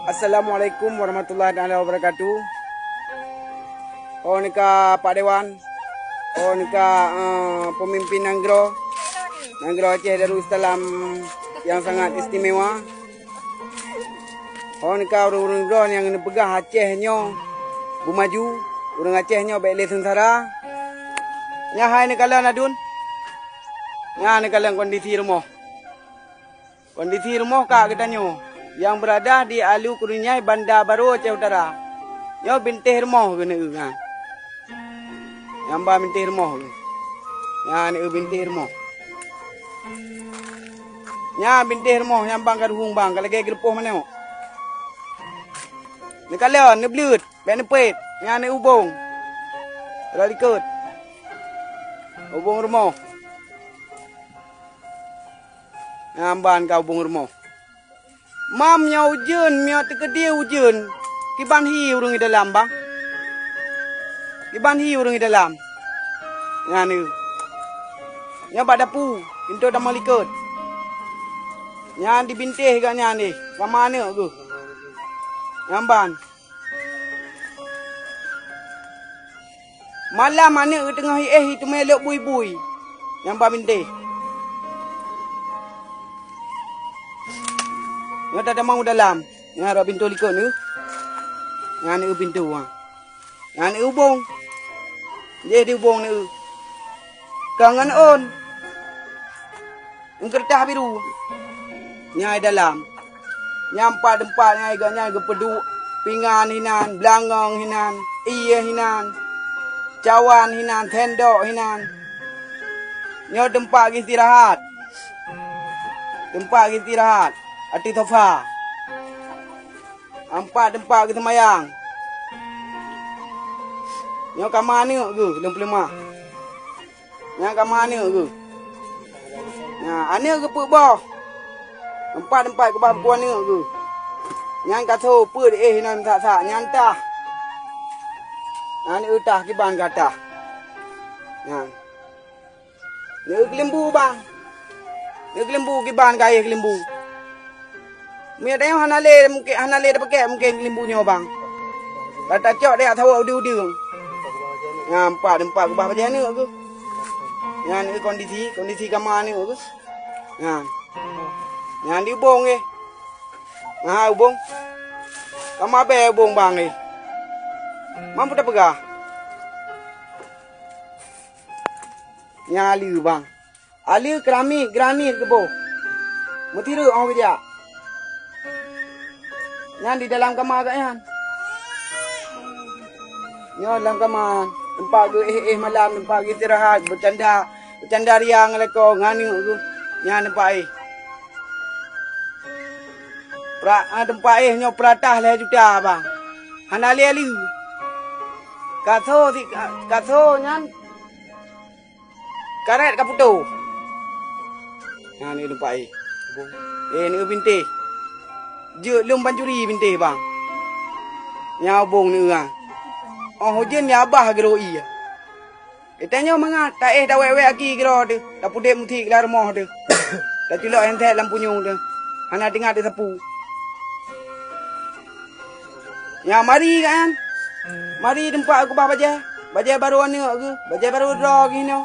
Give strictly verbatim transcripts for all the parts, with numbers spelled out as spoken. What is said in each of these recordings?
Assalamualaikum warahmatullahi taala wabarakatuh. Oh nika Pak Dewan, oh nika eh, pemimpin nanggroe, nanggroe Aceh Darussalam yang sangat istimewa. Oh nika ureuëng-ureuëng droe nyang neupeugah Aceh nyoe beumaju, ureuëng Aceh nyoe bék lé seungsara. Nyan hai neukalon adun, nyan neukalon kondisi rumoh. Kondisi rumoh ka geutanyoe nyang beurada di Alu Kurunyai Banda Barô Aceh Utara. Nyoe bintéh rumoh geuneue nyan. Nyang ba bintéh rumoh geuh. Nyan eu bintéh rumoh. Nyan bintéh rumoh nyang bang ka ruhueng bang ka lagée geurupoh manok. Neukalon, neubleuet, bék neupét. Nyan eu ubong. Rot likot. Ubong rumoh. Nyan ban ka ubong rumoh. Mam nyoe ujeuen, meunyoe teukeudie ujeuen, kiban hi ureuëng di dalam, bang. Kiban hi ureuëng di dalam. Nyan eu. Nyoe bak dapu, pintoe tamong likot. Nyan dibintéh geuh nyan deh, sama aneuk geuh. Nyan ban. Malam aneuk geuteungoh iéh iteumé lhok bui-bui nyang ba bintéh. Nyoe tatamong u dalam, nyan rot pintoe likot neu. Nyan neu pintoe, ha. Nyan neu ubong. Jéh di ubong neu. Ka ngon ôn. Ngon keureutah biru. Nyang di dalam. Nyang pat teumpat nyang gobnyan geupeuduek pingan hinan, beulangong hinan, ié hinan, cawan hinan, sendok hinan. Nyoe teumpat geuistirahat. Teumpat geuistirahat ateueh sofa. Ampat teumpat geuseumayang. Nyoe kama aneuk geuh lôn peuleumah. Nyan kama aneuk geuh. Nyan aneuk geuh peuet boh. Empat-empat keubah buku aneuk geuh. Nyan ka tho peuet éh inan sak-sak nyan tah. Aneuk tah kiban ka tah. Nyan. Neu keuleumbu bang. Neu keuleumbu kiban ka éh keuleumbu. Meunyoe tanyoe hana lé mungken hana lé tapakèk mungken keuleumbu nyoe bang. Ka tacok deh sawa udeueng-udeueng. Nyan empat-empat keubah bajèe aneuk geuh. Nyan kondisi, kondisi kama aneuk geuh. Nyan. Nyan di ubong éh. Nah, ubong. Kama bèe ubong bang éh. Mampu tapeugah. Nyan aleue bang. Aleue keramik granit geuboh. Meutireuek 'oh geujak. Nyan di dalam kama geuh nyan. Nyoe lam kama, teumpat geuh éh-éh malam, teumpat geuh istirahat, beucanda, beucanda ria ngon lakoe, ngon aneuk geuh. Nyan teumpat éh. Pra, ah, teumpat éh nyoe peuratah lhèe juta bang. Hana lé aleue. Kaso si, kaso nyan Karet ka putôh. Nyan neu teumpat éh. Éh, neu bintéh. Jeuet lôn pancuri bintéh bang. Nyan ubong neu ah. 'Oh ujeuen nyan babah geuroe ié. Geutanyoe mangat taéh tawék-wék aki keudroe teuh, tapeudép meusiek lam rumoh teuh. Taculok handset lam punyueng teuh. Hana teuingat teusapu. Nyan mari kan. Mari teumpat keubah bajèe. Bajèe barô aneuk geuh, bajèe barô droe geuh inoe.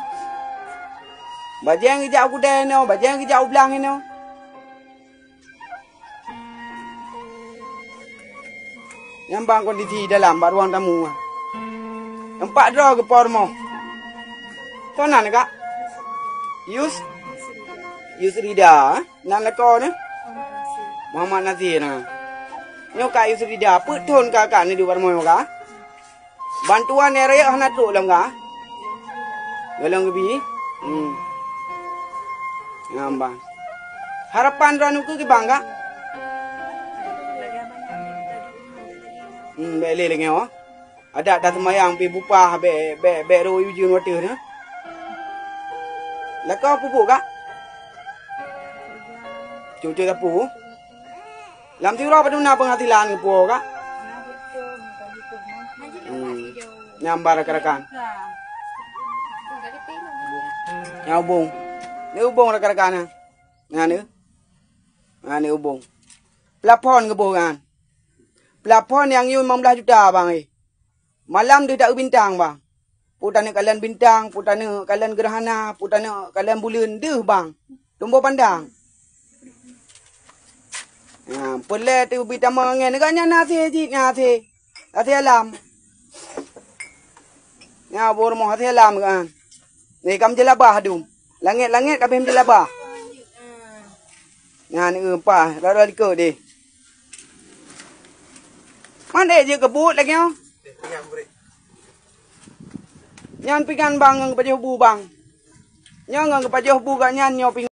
Bajèe geujak u keudè inoe, bajèe geujak u blang inoe. Nyan bang kondisi dalam bak ruang tamu. Teumpat droe geupo rumoh. Soe nan kak? Yus? Yusrida, eh? Nan lakoe nyoe? Muhammad Nasir, ha. Nyoe Kak Yusrida, peuet thon ka Kak neuduek bak rumoh nyoe ka? Bantuan nyang rayeuk hana trok lom ka? Golom geubi? Hmm. Nyan ban. Harapan droeneuh keu kiban, Kak? Hmm, bèk lé lagèe nyoe. Adak taseumayang pih bupah bèk, bèk, bèk rôh ujeuen watèe nyoe. Lakoe peubuet, Kak? Cucu sapu? Lam siuroe padum na peunghasilan geupuwoe, Kak? Hmm. Nyan ban rakan-rakan. Nyan ubong. Nyoe ubong rakan-rakan nyan. Nyan nyoe. Nyan nyoe ubong. Plafon geuboh nyan. Plafon nyang yue limong blaih juta, bang, eh. Malam deuh taeu bintang, bang. Peue taneuk kalon bintang, peue taneuk kalon gerhana, peue taneuk kalon buleuen deuh, bang. Tumboh pandang. Ha, peureulèe teubiet tamong angèn. Gobnyan na hasé cit, na hasé. Hasé alam. Nyan boh rumoh hasé alam kan. Nyoe ka meujeulabah dum. Langèt-langèt ka abéh meujeulabah. Nyan, eh, pah, rara likot deh. Man ék jeuet keu buet lagèe nyoe? Nyan pingan bang ngon geupajoh bu bang. Nyoe ngon geupajoh bu gobnyan nyoe pingan.